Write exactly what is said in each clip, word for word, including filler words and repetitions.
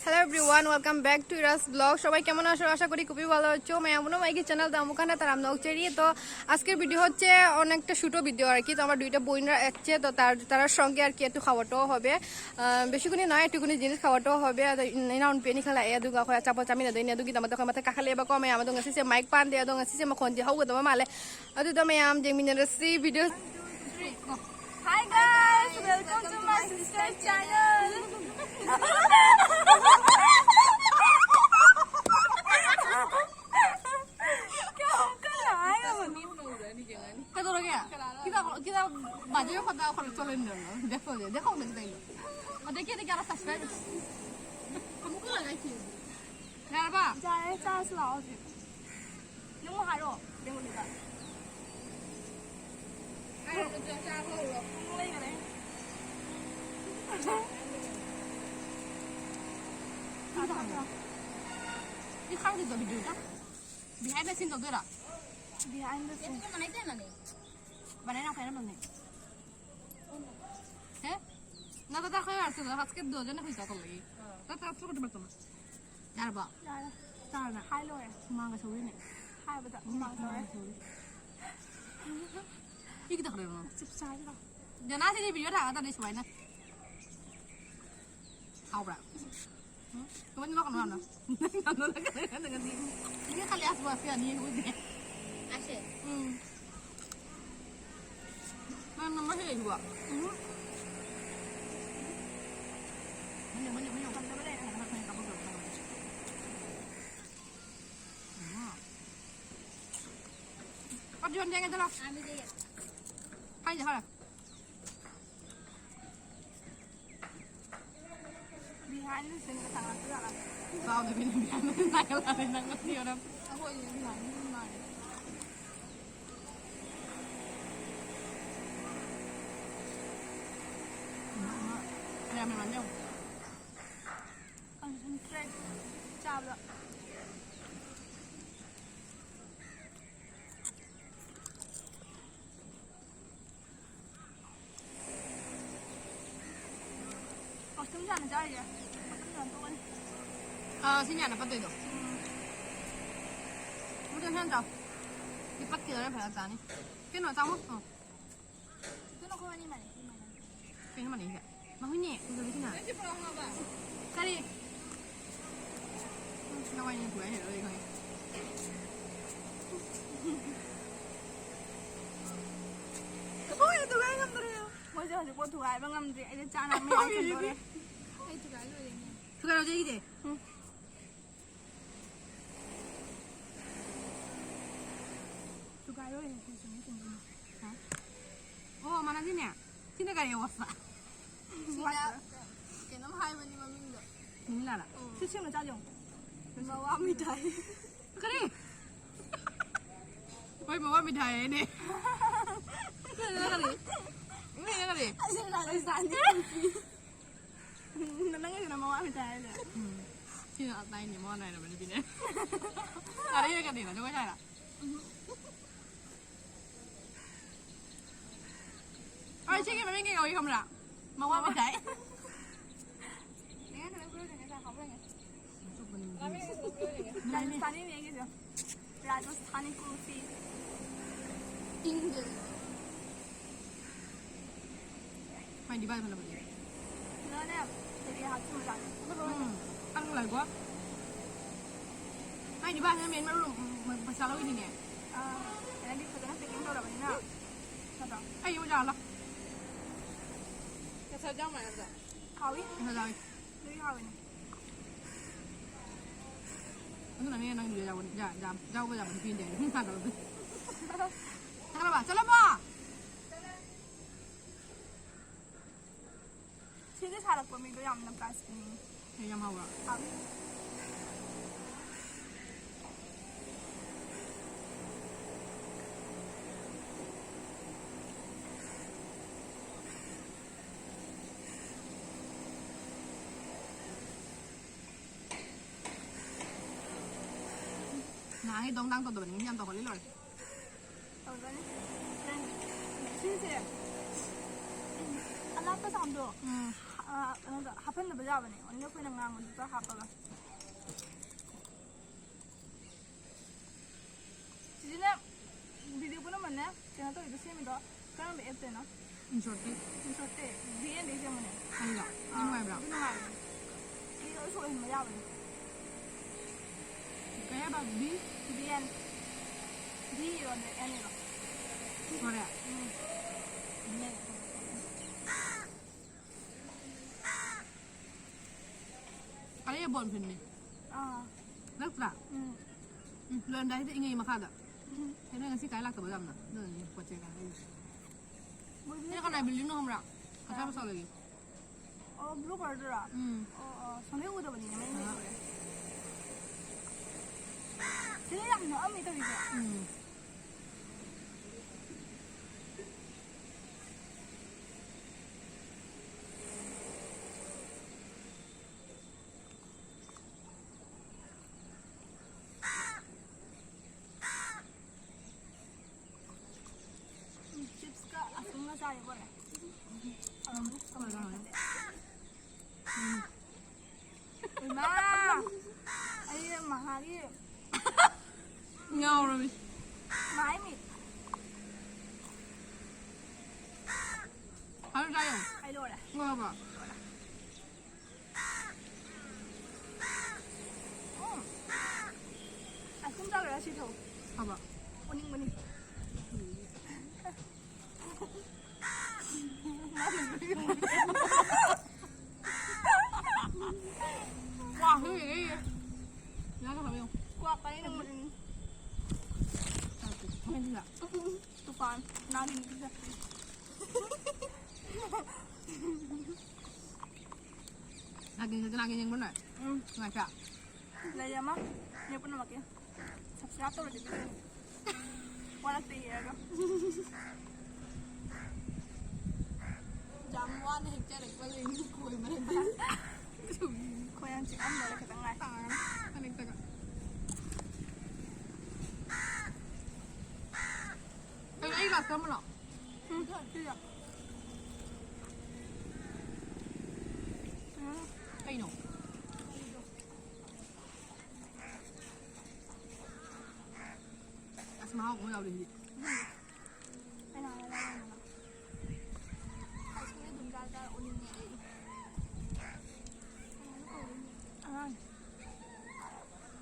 Hello everyone, welcome back to Ira's vlog. সবাই কেমন আছো? আশা করি খুবই ভালো আছো। আমি আমনো মাইকি চ্যানেল দামুকানা তার আমনো চেরি। তো আজকের ভিডিও হচ্ছে অনেকটা ছোট ভিডিও আর কি। তো আমার দুইটা বোনরা আসছে, তো তার তারার সঙ্গে আর কি একটু খাওয়াটাও হবে। আহ, বেশিক্ষণই নয়, একটুখানি জিনিস খাওয়াটাও হবে। আর ইনাউন পেনি খেলা এ দুগা হয় চাপা চামি না দেয়, দুগি দামাতে হয় মাথা কাকালে এবার কমে আমাদের কাছে মাইক পান দেয়, একদম কাছে মখন যে হাউ দামা মালে। আদু দামে আম যে মিনারে C video. Hi guys, welcome to my sister's channel. Kita kita baje kota kota chole nilo. Dekho je, dekho na dai. O dekhi dekhi ara subscribe. Kamu ko lagai thi. Yarba. Jare chance lao thi. Nung haro, de mo diba? Ay, ano dyan sa ako, ulo. Ang mulay ka rin. Ano ka? Yung kang dito, video ka? Behind the scene, dito ra. Behind the scene. Ito naman, ito naman eh. Banana, kaya naman eh. হ্যাঁ? না, দাদা, কই আসছে? আজকে দুজনে হইতা তোর লাগি। দাদা, আজকে করতে পারতো না। আর বা? দাঁড়া। দাঁড়া না। খাইলো এ। মা গেছে, উড়ি নেই। খাই বেটা, মা গেছে, উড়ি। কি কি দেখলে না? চুপ, চাই না। জানা আছে যে ভিডিও ঢাকা, তাদের সবাই না। খাওয়া। Kamu ni makan mana? Dia kali aku afi ani aku ni. Asik. Hmm. Mana nama saya juga? Hmm. Mana mana mana. Apa dia dia kata lah? Ambil dia. Hai dah. Behind the scene ka tanga tu lah. Wow, tapi ni behind the scene nak lah ni nak ni orang. Aku ini behind the scene mana? Ya, memang jauh. Concentrate. Chalo. Kostum jana jai ya. ꯑꯥ, ꯁꯤꯅ ꯌꯥꯅ ꯄꯠꯇꯣꯏꯗꯣ꯫ ꯎꯝ꯫ ꯃꯨꯊꯠ ꯁꯟ ꯆꯥꯎ꯫ ꯁꯤ ꯄꯠꯈꯤꯗꯧꯔꯦ, ꯐꯔꯛ ꯇꯥꯅꯤ꯫ ꯀꯩꯅꯣ, ꯆꯥꯃꯣ꯫ ꯑꯣ꯫ ꯀꯩꯅꯣ, ꯑꯩꯈꯣꯏ ꯑꯅꯤ ꯃꯥꯟꯅꯩ, ꯁꯤ ꯃꯥꯟꯅꯩ꯫ ꯀꯩꯅꯣ ꯃꯥꯟꯅꯩꯁꯦ? ꯃꯍꯨꯠꯅꯦ, ꯀꯩꯗꯧꯔꯤꯁꯤꯅ? ꯅꯪ ꯁꯤ ꯄꯨꯔꯛꯑꯣ ꯍꯥꯏꯕ꯫ ꯀꯔꯤ? ꯎꯝ, ꯅꯋꯥꯏꯅꯤ ꯄꯨꯔꯛꯑꯦ, ꯂꯣꯏ ꯈꯪꯉꯦ꯫ ꯍꯣꯏ, ꯑꯗꯨ ꯉꯥꯏ ꯉꯝꯗ꯭ꯔꯦ꯫ ꯃꯣꯏꯁꯦ ꯍꯧꯖꯤꯛꯐꯥꯎ ꯊꯨꯒꯥꯏꯕ ꯉꯝꯗ꯭ꯔꯤ꯫ ꯑꯩꯁꯦ ꯆꯥꯅꯕ ꯃꯌꯥꯝ ꯁꯦꯝꯗꯣꯔꯦ꯫ ꯑꯩ ꯊꯨꯒꯥꯏ ꯂꯣꯏꯔꯦꯅꯦ꯫ ꯊꯨꯒꯥꯏꯔꯣ, ꯆꯦꯒꯤꯗꯤ꯫ ꯎꯝ꯫ ꯊꯨꯒꯥꯏꯔꯣꯏ, ꯁꯤ ꯆꯨꯝꯃꯤ, ꯆꯨꯝꯃꯤ꯫ ꯍꯥ? ꯑꯣ, ꯃꯥꯟꯅꯗꯦꯅꯦ꯫ ꯁꯤꯅ ꯀꯔꯤ ꯑꯣꯁ? ꯁꯤꯅ ꯀꯩꯅꯣꯝ ꯍꯥꯏꯕꯅꯤ ꯃꯃꯤꯡꯗꯣ꯫ ꯅꯤꯂꯥꯔꯥ? ꯎꯝ꯫ ꯁꯤ ꯁꯦꯝꯃ ꯆꯥꯁꯦ ꯌꯦꯡꯉꯣ꯫ ꯃꯋꯥ ꯃꯤꯊꯥꯏ꯫ ꯀꯔꯤ? ꯍꯣꯏ, ꯃꯋꯥ ꯃꯤꯊꯥꯏ ꯍꯥꯏꯅꯦ꯫ ꯅꯪꯅ ꯀꯔꯤ? ꯅꯪꯅ ꯀꯔꯤ? ꯑꯩꯁꯦ ꯔꯥꯖꯁꯊꯥꯟꯒꯤ ꯀꯨꯜꯐꯤ꯫ ꯅꯪꯒꯤꯗꯨꯅ ꯃꯋꯥ ꯃꯤꯊꯥꯏ ꯍꯥꯏꯁꯦ꯫ ꯎꯝ꯫ ꯁꯤꯅ ꯑꯇꯥꯏꯅꯦ, ꯃꯋꯥ ꯅꯥꯏꯔꯕꯅꯤ ꯁꯤꯅꯦ꯫ ꯑꯔꯩ ꯀꯔꯤꯅꯣ? ꯖꯒꯣꯏ ꯁꯥꯏꯔꯣ? ꯑꯩ ꯁꯤꯒꯤ ꯃꯃꯤꯡ ꯀꯩ ꯀꯧꯏ ꯈꯪꯕ꯭ꯔꯥ? ꯃꯋꯥ ꯃꯤꯊꯥꯏ꯫ ꯔꯥꯖꯁꯊꯥꯅꯤꯅꯦ ꯑꯩꯒꯤꯁꯦ꯫ ꯔꯥꯖꯁꯊꯥꯅꯤ ꯀꯨꯜꯐꯤ꯫ ꯏꯪꯗꯦ꯫ ꯃꯥꯏꯗꯤ ꯕꯥꯏ ꯐꯅ ꯐꯖꯩ꯫ ꯐꯖꯅꯦ꯫ ꯀꯔꯤ ꯍꯥꯞꯆꯤꯟꯕ꯭ꯔꯥ? ꯎꯝ꯫ ꯀꯟꯅ ꯂꯥꯏꯀꯣ꯫ ꯃꯥꯏꯗꯤ ꯕꯥꯏ ꯐꯅ ꯃꯦꯟ ꯃꯔꯨ ꯄꯩꯁꯥ ꯂꯧꯏꯅꯤꯅꯦ꯫ ꯑꯥ, ꯀꯩꯅꯣꯗꯤ ꯐꯖꯅ packing ꯇꯧꯔꯕꯅꯤꯅ꯫ ꯅꯠꯇ꯭ꯔꯣ? ꯑꯩ ꯑꯃꯨꯛ ꯌꯥꯜꯂꯣ꯫ ꯀꯁꯥ ꯌꯥꯎ ꯃꯥꯜꯂꯦ ꯑꯗꯣ꯫ ꯍꯥꯎꯏ꯫ ꯀꯁꯥ ꯌꯥꯎꯏ꯫ ꯑꯗꯨꯒꯤ ꯍꯥꯎꯏꯅꯦ꯫ ꯑꯗꯨꯅꯅꯦ ꯅꯪ ꯌꯥꯎꯕ, ꯌꯥ-, ꯌꯥꯝ ꯌꯥꯎꯕ ꯌꯥꯕ ꯅꯨꯄꯤ ꯑꯃꯗꯤ ꯑꯩ ꯍꯨꯝ ꯊꯥꯗꯕꯗꯣ꯫ ꯆꯠꯈ꯭ꯔꯕ? ꯆꯠꯂꯝꯃꯣ! ꯁꯤꯒꯤ ꯁꯥꯔꯛꯄ ꯃꯤꯗꯣ ꯌꯥꯝꯅ prize ꯄꯤꯅꯤꯡꯉꯤ꯫ ꯑꯩ ꯌꯥꯝ ꯍꯥꯎꯕ꯭ꯔꯣ? ꯍꯥꯎꯏ꯫ ꯅꯍꯥꯟꯒꯩ ꯗꯣꯡ ꯗꯥꯡ ꯇꯧꯗꯕꯅꯤ, ꯉꯁꯤ ꯌꯥꯝ ꯇꯧꯈꯠꯂꯤ ꯂꯣꯏꯔꯦ꯫ ꯇꯧꯖꯅꯤ꯫ ꯁꯤꯁꯦ ꯑꯂꯥꯞꯄ ꯁꯥꯝꯗꯣ꯫ ꯎꯝ꯫ ꯑꯥ, ꯀꯩꯅꯣꯗ ꯍꯥꯞꯍꯟꯗꯕ ꯌꯥꯕꯅꯦ, ꯑꯣꯟꯂꯤ ꯑꯩꯈꯣꯏꯅ ꯉꯥꯡꯕꯗꯨꯗ ꯍꯥꯞꯄꯒ꯫ ꯁꯤꯁꯤꯅ ꯚꯤꯗꯤꯑꯣ ꯄꯨꯝꯅꯃꯛꯅꯦ ꯀꯩꯅꯣ ꯇꯧꯔꯤꯗꯣ, ꯁꯦꯝꯃꯤꯗꯣ ꯀꯔꯝꯕ ꯑꯦꯞꯇꯩꯅꯣ? ꯏꯟꯁꯣꯔꯠꯀꯤ꯫ ꯏꯟꯁꯣꯔꯠꯇꯩ, ꯚꯤ ꯑꯦꯟꯗꯩ ꯁꯦꯝꯕꯅꯦ꯫ ꯈꯪꯉꯤꯔꯣ? ꯑꯥ, ꯅꯨꯡꯉꯥꯏꯕ꯭ꯔꯥ? ꯑꯗꯨ ꯅꯨꯡꯉꯥꯏꯕꯅꯦ꯫ ꯁꯤ ꯂꯣꯏ ꯁꯣꯛꯍꯟꯕ ꯌꯥꯕꯅꯦ꯫ ꯀꯩ ꯍꯥꯏꯕ? ꯚꯤ? V N. ꯚꯤ ꯏꯔꯣ, ꯑꯦꯟ ꯏꯔꯣ? ꯁꯣꯔꯦ꯫ ꯎꯝ꯫ V N. ꯑꯔꯦ ꯕꯣꯟ ꯐꯤꯟꯅꯦ꯫ ꯑꯥ꯫ ꯅꯠꯇ꯭ꯔꯥ? ꯎꯝ꯫ ꯎꯝ, ꯂꯣꯏꯔꯝꯗꯥꯏꯁꯤꯗ ꯏꯪꯉꯩ ꯃꯈꯥꯗ꯫ ꯎꯝ꯫ ꯀꯩꯅꯣ ꯉꯁꯤ ꯀꯥꯏ ꯂꯥꯛꯇꯕ ꯌꯥꯝꯅ? ꯑꯗꯨꯅꯅꯦ ꯄꯣꯠ ꯆꯩ ꯀꯥꯏ ꯂꯩꯔꯤꯁꯦ꯫ ꯃꯣꯏꯗꯤ ꯁꯤꯅ ꯀꯅꯥꯏ ꯕꯤꯜꯗꯤꯡꯅꯣ ꯈꯪꯕ꯭ꯔꯥ? ꯑꯁꯥ ꯄꯁꯥ ꯂꯩꯒꯦ꯫ ꯑꯣ, ꯕ꯭ꯂꯨ ꯀꯂꯔꯗꯨꯔꯥ? ꯎꯝ꯫ ꯑꯣ, ꯑꯣ, ꯁꯣꯝꯗꯩ ꯎꯗꯕꯅꯤꯅꯦ, ꯃꯌꯨꯝꯗꯩ ꯑꯥ꯫ ꯎꯔꯦ꯫ ꯁꯤꯗ ꯌꯥꯝ ꯅꯛꯑꯝꯃꯦ ꯇꯧꯔꯤꯁꯦ꯫ ꯎꯝ꯫ ꯎꯝ, ꯆꯤꯞꯁꯀ ꯑꯁꯨꯝꯒ ꯆꯥꯔꯦ ꯀꯣꯟꯅ꯫ ꯎꯝ꯫ ꯏꯃꯥ! ꯑꯩ ꯃꯍꯥꯒꯤ ꯉꯥꯎꯔꯃꯤ꯫ ꯃꯍꯥꯏ ꯃꯤꯠ꯫ ꯍꯥꯏꯔꯨ ꯆꯥꯏꯌꯣ꯫ ꯑꯩ ꯂꯣꯏꯔꯦ꯫ ꯂꯣꯏꯔꯕꯣ? ꯎꯝ꯫ ꯑꯥꯏꯁ ꯀ꯭ꯔꯤꯝ ꯆꯥꯎꯔꯦ ꯁꯤ ꯊꯧ꯫ ꯍꯥꯕ꯫ ꯑꯣꯅꯤꯡꯕꯅꯤ꯫ ꯋꯥ, ꯍꯨꯏ, ꯍꯨꯏ꯫ ꯌꯥꯒ ꯍꯥꯕ ꯌꯦꯡꯉꯨ꯫ ꯀ꯭ꯋꯥꯛ ꯀꯥꯏ ꯅꯪ ꯃꯅꯤꯡ꯫ ꯇꯨꯐꯥꯟ ꯅꯥꯒꯤꯅꯤ꯫ ꯅꯥꯒꯤꯟꯒ ꯅꯥꯒꯤꯟ ꯌꯦꯡꯕ ꯅꯣꯏ? ꯎꯝ꯫ ꯅꯨꯡꯉꯥꯏꯇ꯭ꯔꯥ? ꯂꯩ ꯑꯃ ꯃꯤ ꯄꯨꯝꯅꯃꯛꯀꯤ꯫ Subscribe ꯇꯧꯔꯗꯤ ꯄꯤꯗꯣꯏꯅꯤ꯫ ꯋꯥꯔꯛꯇꯦ ꯌꯦꯡꯉꯒ꯫ ꯌꯥꯝ ꯋꯥꯅ ꯍꯦꯛꯆꯔꯛꯄ ꯂꯩꯅꯤ ꯈꯣꯏ ꯃꯔꯛꯇ꯫ ꯈꯣꯏ ꯌꯥꯝ ꯆꯤꯛꯑꯝꯕꯗ ꯈꯤꯇꯪ ꯉꯥꯏ꯫ ꯇꯥꯔꯒ ꯈꯅꯦꯛꯇꯒ꯫ ꯀꯩꯅꯣ ꯑꯩ ꯂꯥꯛꯇ ꯑꯃ ꯂꯥꯛꯑꯣ꯫ ꯎꯝ, ꯁꯤꯗ꯫ ꯃꯍꯥꯎ ꯑꯃ ꯌꯥꯎꯔꯤ ꯁꯤꯗꯤ꯫ ꯀꯅꯥꯅ ꯂꯧꯔꯝꯃꯤꯅꯣ? ꯑꯥꯏꯁ ꯀ꯭ꯔꯤꯝꯗꯤ ꯑꯗꯨꯝ ꯆꯥ ꯆꯥꯔ ꯑꯣꯅꯤꯡꯉꯦ ꯑꯩ꯫ ꯑꯉꯥꯡ꯫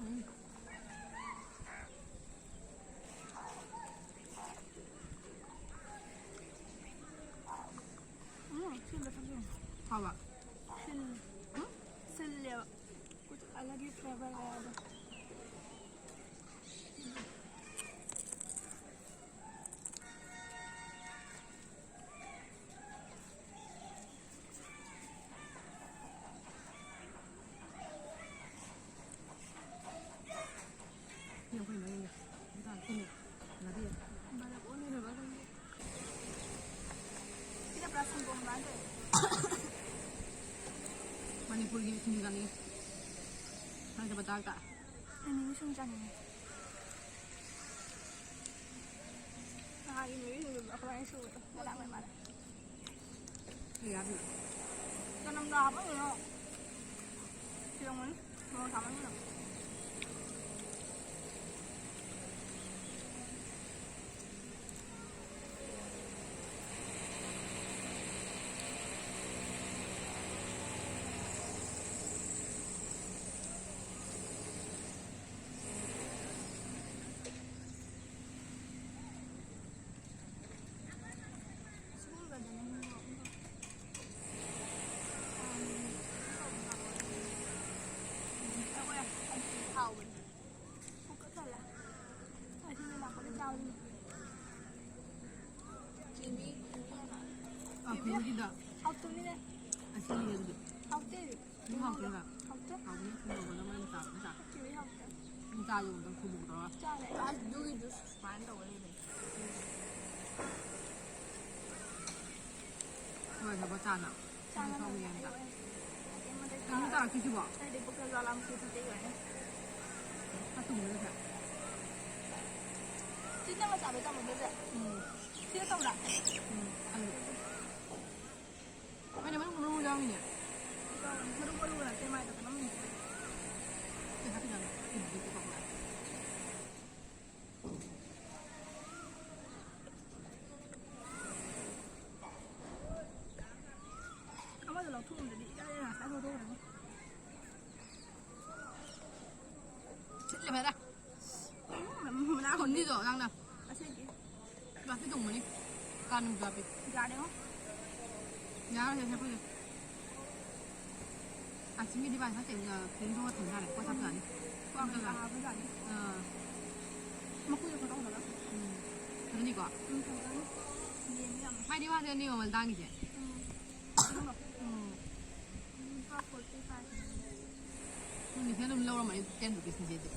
ꯎꯝ꯫ ꯎꯝ, ꯁꯤꯟꯕ ꯊꯛꯆꯤꯜꯂꯣ꯫ ꯍꯥꯎꯕ? ꯁꯤꯜ-, ꯎꯝ? ꯁꯤꯜꯂꯦꯕ꯫ ꯀꯨꯁ ꯑꯂꯒ ꯍꯤ ꯐ꯭ꯂꯦꯕꯔ ꯑꯥꯌꯥ ꯊꯥ꯫ ꯁꯤꯅ ꯑꯩꯈꯣꯏ ꯃꯔꯤꯅ ꯏꯟꯖꯥꯡ ꯊꯤꯟꯅ ꯉꯥꯔꯤ꯫ ꯕꯂꯞ ꯑꯣꯟꯗꯣꯏꯅꯦꯕ ꯑꯗꯨꯝ꯫ ꯁꯤꯅ ꯄꯨꯔꯥ ꯁꯪꯒꯣꯝ ꯑꯗꯨꯃꯥꯏꯅ ꯇꯧꯋꯦ꯫ ꯃꯅꯤꯄꯨꯔꯒꯤ ꯁꯤꯡꯖꯨ ꯆꯥꯅꯤꯡꯉꯤ꯫ ꯍꯥꯏꯗꯕ ꯇꯥꯛꯇ꯫ ꯑꯩ ꯃꯤꯃꯤ ꯁꯤꯡꯖꯨ ꯆꯥꯅꯤꯡꯉꯤ꯫ ꯅꯍꯥꯟꯒꯤ ꯃꯤꯃꯤ ꯁꯤꯡꯖꯨꯗꯣ ꯑꯩꯈꯣꯏꯕꯥꯅꯤ ꯁꯨꯕꯗꯣ ꯃꯣꯔꯥꯡ ꯂꯩꯃꯥꯗ꯫ ꯀꯌꯥꯝ? ꯆꯅꯝꯒ ꯍꯥꯞꯄꯝꯃꯤꯔꯣ? ꯊꯤꯔꯝꯒꯅꯤ꯫ ꯃꯣꯔꯣꯛ ꯁꯥꯃꯟꯒꯤꯗꯣ꯫ ꯁꯤꯒꯨꯝꯕꯗꯅ ꯍꯦꯟꯅ ꯍꯥꯎꯕ꯫ ꯑꯩꯈꯣꯏ ꯑꯗꯨꯗꯤ ꯍꯥꯎꯕꯅꯦ꯫ ꯄꯨꯛꯀ ꯊꯜꯂꯦ꯫ ꯑꯁꯤꯅ ꯂꯥꯛꯄꯗ ꯆꯥꯕꯗꯨꯅ꯫ ꯀꯤꯋꯤ, ꯀꯤꯋꯤ ꯍꯥꯏꯕ꯫ ꯑ, ꯀꯤꯋꯤꯒꯤꯗ꯫ ꯍꯥꯎꯇꯕꯅꯤꯅꯦ꯫ ꯑꯁꯤꯅꯤ ꯑꯗꯨꯗꯤ꯫ ꯍꯥꯎꯇꯦ꯫ ꯑꯗꯨꯝ ꯍꯥꯎꯇ꯭ꯔꯣ? ꯍꯥꯎꯇꯦ꯫ ꯍꯥꯎꯕꯅꯦ, ꯊꯨꯝ ꯌꯥꯎꯕꯅ ꯃꯥꯅ ꯆꯥꯕ ꯅꯠꯇ꯭ꯔꯥ? ꯀꯤꯋꯤ ꯍꯥꯎꯇꯦ꯫ ꯑꯗꯨꯝ ꯆꯥꯁꯦ, ꯑꯃꯨꯛꯇꯪ ꯊꯨꯝ ꯃꯣꯔꯣꯛ ꯇꯧꯔꯒ꯫ ꯆꯥꯔꯦ꯫ ꯑꯁ, ꯑꯗꯨꯒꯤ ꯖꯨꯁ ꯁꯨꯃꯥꯏꯅ ꯇꯧꯔ ꯂꯩꯕꯅꯦ꯫ ꯍꯣꯏ, ꯊꯕꯛ ꯆꯥꯅ꯫ ꯆꯥꯅ ꯊꯣꯡꯉꯦ ꯑꯝꯇ꯫ ꯑꯌꯨꯛ ꯑꯌꯨꯛ꯫ ꯀꯩꯝ ꯇꯥꯔꯛꯇ꯭ꯔꯤꯁꯤꯕꯣ? ꯑꯩꯗꯤ ꯄꯨꯛꯇ ꯖ꯭ꯋꯥꯂꯥꯃꯨꯈꯤ ꯊꯣꯛꯇꯣꯏ ꯑꯣꯏꯔꯦ꯫ ꯈꯔ ꯇꯨꯝꯃꯨꯔꯁꯦ꯫ ꯁꯤ ꯅꯪꯅ ꯆꯥꯕ ꯇꯥꯃꯣꯗꯨꯁꯦ꯫ ꯎꯝ꯫ ꯁꯤꯗ ꯇꯧꯕ꯭ꯔꯥ? ꯎꯝ, ꯑꯂꯨ꯫ ꯍꯣꯏꯅꯦ, ꯃꯅꯨꯡ ꯃꯔꯨ ꯌꯥꯎꯔꯤꯅꯦ꯫ ꯃꯔꯨ ꯃꯔꯨ ꯅꯠꯇꯦ, ꯃꯥꯏꯗ ꯀꯩꯅꯣꯝ ꯁꯤ ꯍꯥꯞꯄꯤꯔꯝꯃꯦ꯫ ꯁꯤꯗꯤ ꯀꯩꯗꯧꯕ? ꯂꯩꯕꯗ꯫ ꯃꯅꯥ ꯍꯣꯟꯅꯤꯗꯣ ꯅꯪꯅ꯫ ꯑꯁꯦꯡꯀꯤ꯫ ꯂꯥꯛꯄꯤ ꯇꯣꯡꯕꯅꯤ꯫ ꯀꯥꯟ ꯅꯨꯡ ꯂꯥꯛꯄꯤ꯫ ꯌꯥꯔꯦꯉꯣ꯫ ꯌꯥꯔꯦ, ꯌꯥꯔꯦ, ꯐꯔꯦ꯫ ꯑꯁꯤꯒꯤꯗꯤ ꯚꯥꯏ ꯉꯁꯥꯏ ꯀꯩꯅꯣ ꯐꯤꯂꯝ ꯊꯣꯛꯑ ꯊꯝ ꯇꯥꯔꯦ꯫ ꯄꯣꯠ ꯊꯥꯞ ꯇꯥꯅꯤ꯫ ꯄꯣꯠ ꯊꯥꯞ ꯇꯥꯅꯤ꯫ ꯑꯥ꯫ ꯃꯀꯨꯗꯣ ꯐꯣꯇꯣ ꯐꯖꯕ꯫ ꯎꯝ꯫ ꯐꯖꯅꯤꯀꯣ? ꯎꯝ, ꯐꯖꯅꯤ꯫ ꯌꯦꯡꯕ ꯌꯥꯝ ꯃꯥꯏꯗꯤ ꯋꯥꯗꯦ ꯅꯤꯌꯣꯝ ꯑꯃ ꯇꯥꯡꯉꯤꯁꯦ꯫ ꯎꯝ꯫ ꯎꯝ꯫ ꯎꯝ, ꯐꯣꯔꯇꯤ ꯐꯥꯏꯚ꯫ ꯅꯪ ꯃꯤꯁꯤꯅ ꯑꯗꯨꯝ ꯂꯧꯔꯝꯃꯅꯤ, ꯇꯦꯟ ꯔꯨꯄꯤꯁꯅꯤ ꯁꯤꯗꯤ꯫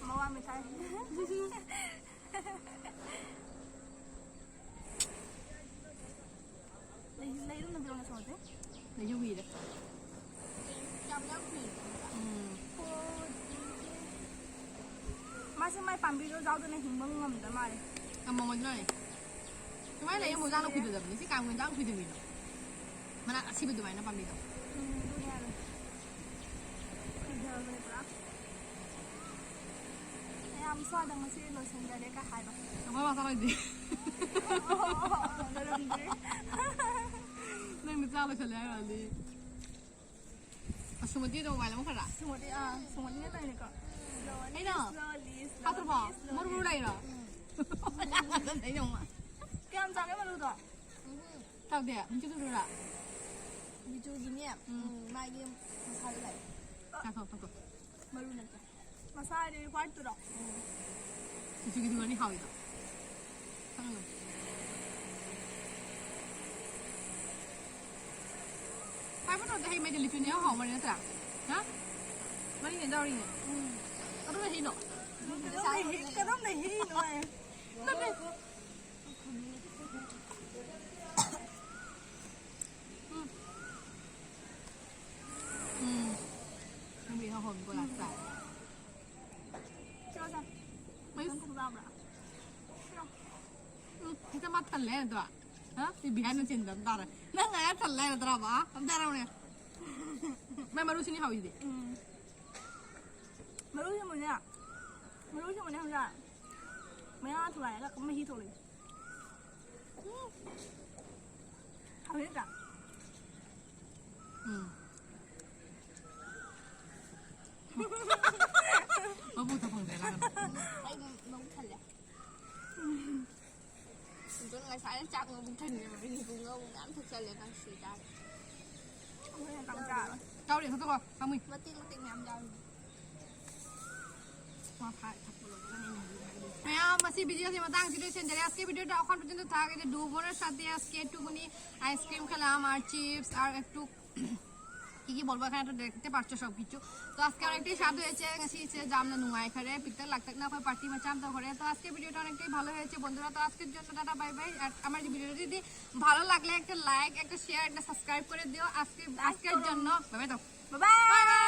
ꯃꯋꯥ ꯃꯊꯥꯏ꯫ ꯂꯩ-, ꯂꯩꯔꯨꯝꯅ ꯕꯤꯔꯣꯅ ꯁꯣꯗꯦ꯫ ꯂꯩꯍꯧꯔꯤꯗ꯫ ꯌꯥꯝ ꯌꯥꯝ ꯀꯨꯏ꯫ ꯎꯝ꯫ ꯃꯥꯁꯦ ꯃꯥꯏ ꯄꯥꯝꯕꯤꯗꯣ ꯌꯥꯎꯗꯅ ꯍꯤꯡꯕ ꯉꯝꯗ ꯃꯥꯜꯂꯦ꯫ ꯉꯝꯃꯝꯃꯣꯏꯗ꯭ꯔꯅꯦ? ꯁꯨꯃꯥꯏꯅ ꯂꯩ ꯑꯃꯨꯛ ꯌꯥꯝꯅ ꯀꯨꯏꯗꯗꯕꯅꯤ꯫ ꯁꯤ ꯀꯥꯡꯕꯨ ꯌꯥꯝ ꯀꯨꯏꯗꯕꯤꯗꯣ꯫ ꯃꯅꯥ ꯑꯁꯤꯕ ꯑꯗꯨꯃꯥꯏꯅ ꯄꯥꯝꯕꯤꯗꯣ꯫ ꯎꯝ, ꯑꯗꯨꯅꯦ ꯍꯥꯏꯕ꯫ ꯀꯨꯏꯗꯕꯅꯦ ꯄꯨꯔꯥ꯫ ꯌꯥꯝ ꯁ꯭ꯋꯥꯗ ꯉꯁꯤ ꯂꯣꯏꯁꯤꯟꯖꯔꯦ ꯀ ꯍꯥꯏꯕ꯫ ꯑꯩꯈꯣꯏ ꯃꯥ ꯆꯥꯔꯣꯏꯗꯤ꯫ ꯂꯣꯏꯔꯝꯗ꯭ꯔꯤ꯫ ꯅꯪꯅ ꯆꯥ ꯂꯣꯏꯁꯜꯂꯦ ꯍꯥꯏꯔꯛꯑꯗꯤ꯫ ꯑꯁ, ꯁꯨꯃꯇꯤꯗꯣ ꯋꯥꯏ ꯂꯧꯈ꯭ꯔꯥ? ꯁꯨꯃꯇꯤ, ꯑꯥ, ꯁꯨꯃꯇꯤ ꯅꯠꯇꯕꯅꯤꯀꯣ꯫ ꯀꯩꯅꯣ? Slowly, slowly, ꯍꯥꯞꯇ꯭ꯔꯕꯣ? Slowly꯫ ꯃꯔꯨ ꯃꯔꯨ ꯂꯩꯔꯣ? ꯎꯝ꯫ ꯑꯩ ꯅꯣꯡꯃ꯫ ꯀꯌꯥꯝ ꯆꯥꯒꯦ ꯃꯔꯨꯗꯣ? ꯇꯧꯗꯦ, ꯃꯤꯆꯨ ꯆꯨꯔꯨꯔꯥ? ꯃꯤꯆꯨꯒꯤꯅꯦ, ꯎꯝ꯫ ꯎꯝ, ꯃꯥꯒꯤ ꯃꯁꯥꯗ ꯂꯥꯛꯑꯦ꯫ ꯆꯥꯊꯣꯛ, ꯆꯥꯊꯣꯛ꯫ ꯃꯔꯨ ꯅꯠꯇꯦ꯫ ꯃꯁꯥ ꯍꯥꯏꯗꯤ white ꯇꯨꯔꯣ? ꯎꯝ꯫ ꯃꯤꯆꯨꯒꯤꯗꯨ ꯉꯥꯅꯤ ꯍꯥꯎꯋꯤꯗꯣ꯫ ꯈꯪꯉꯨ꯫ ꯈ꯭ꯋꯥꯏ ꯐꯖꯕꯗꯤ ꯍꯩ ꯃꯩꯗ ꯂꯤꯆꯨꯅ ꯏꯍꯥꯎ ꯍꯥꯎꯕꯅꯤ ꯅꯠꯇ꯭ꯔꯥ? ꯍꯥ? ꯃꯔꯤꯅ ꯌꯥꯎꯔꯤꯅꯦ꯫ ꯎꯝ꯫ ꯑꯗꯨꯅ ꯍꯩꯅꯣ? ꯀꯔꯝꯕ ꯍꯩ-, ꯀꯔꯝꯕ ꯍꯩꯅꯣ ꯍꯥꯏ? ꯅꯠꯇꯦ꯫ ꯎꯝ꯫ ꯎꯝ꯫ ꯅꯪꯕꯨ ꯏꯍꯥꯎ ꯍꯥꯎꯕꯅꯤꯀꯣ, ꯂꯥꯛꯄ꯫ ꯆꯥꯎ, ꯆꯥꯎ꯫ ꯃꯌꯨꯝ ꯈꯣꯡꯗꯥꯕ꯭ꯔꯥ? ꯎꯝ, ꯍꯦꯛꯇ ꯃꯥ ꯊꯜꯂꯦ ꯍꯥꯏꯅ ꯇꯧ꯫ ꯍꯥ? ꯁꯤ ꯕꯤꯍꯥꯏꯅ ꯆꯤꯟꯗ ꯑꯝ ꯇꯥꯔꯦ꯫ ꯅꯪ ꯉꯥꯏ ꯊꯜꯂꯦ ꯍꯥꯏꯅ ꯇꯧꯔꯕ? ꯑꯝ ꯇꯥꯔꯝꯅꯦ꯫ ꯃꯥꯏ ꯃꯔꯨꯁꯤꯅꯤ ꯍꯥꯎꯏꯁꯤꯗꯤ꯫ ꯎꯝ꯫ ꯃꯔꯨꯁꯤꯃꯨꯅꯦ꯫ ꯃꯔꯨꯁꯤꯃꯨꯅꯦ ꯈꯪꯕ꯭ꯔꯥ? ꯃꯌꯥ ꯊꯨꯒꯥꯏꯔꯒ ꯃꯍꯤ ꯊꯣꯛꯂꯛꯏ꯫ ꯎꯝ꯫ ꯍꯥꯎꯏ ꯅꯠꯇ꯭ꯔꯥ? ꯎꯝ꯫ ꯃꯕꯨꯛ ꯊꯛꯄ ꯑꯩ ꯃꯕꯨꯛ ꯊꯜꯂꯦ꯫ ꯑꯗꯨꯅ ꯉꯁꯥꯏꯅ ꯆꯥꯛ ꯃꯕꯨꯛ ꯊꯟꯈ꯭ꯔꯕꯅꯤ꯫ ꯄꯨꯡ ꯉꯧꯕ ꯃꯌꯥꯝ ꯊꯛꯆꯜꯂꯦ꯫ ꯀꯥꯡꯁꯨ ꯆꯥꯔꯦ꯫ ꯇꯧꯔꯦ ꯈꯛꯇꯀꯣ ꯄꯥꯝꯃꯨꯏ꯫ ꯃꯇꯦꯛ ꯃꯇꯦꯛ ꯃꯌꯥꯝ ꯌꯥꯎꯔꯤ꯫ ꯃꯌꯥꯝ, ꯃꯁꯤ ꯚꯤꯗꯤꯑꯣꯁꯤ ꯃꯇꯥꯡꯁꯤꯗ ꯂꯣꯏꯁꯤꯟꯖꯔꯦ꯫ ꯑꯁꯤꯒꯤ ꯚꯤꯗꯤꯑꯣꯗ ꯑꯩꯈꯣꯏ ꯄꯨꯟꯁꯤꯟꯗ থাক যে ডুবনের সাথে আজকে একটুকুনি আইসক্রিম খেলাম আর চিপস আর একটু কি কি বলবো, এখানে তো দেখতে পাচ্ছ সব কিছু। তো আজকে অনেকটাই স্বাদ হয়েছে, ꯉꯁꯤꯁꯦ ꯌꯥꯝꯅ ꯅꯨꯡꯉꯥꯏꯈꯔꯦ, ꯄꯤꯛꯇꯛ ꯂꯥꯛꯇꯛꯅ ꯑꯩꯈꯣꯏ ꯄꯥꯔꯇꯤ ꯃꯆꯥ ꯑꯃ ꯇꯧꯈꯔꯦ꯫ তো আজকের ভিডিওটা অনেকটাই ভালো হয়েছে বন্ধুরা। তো আজকের জন্য টাটা বাই বাই। আর আমার যে ভিডিওটা যদি ভালো লাগলে একটা লাইক, একটা শেয়ার, একটা সাবস্ক্রাইব করে দিও। আজকে আজকের জন্য বাই বাই দাও। Bye bye.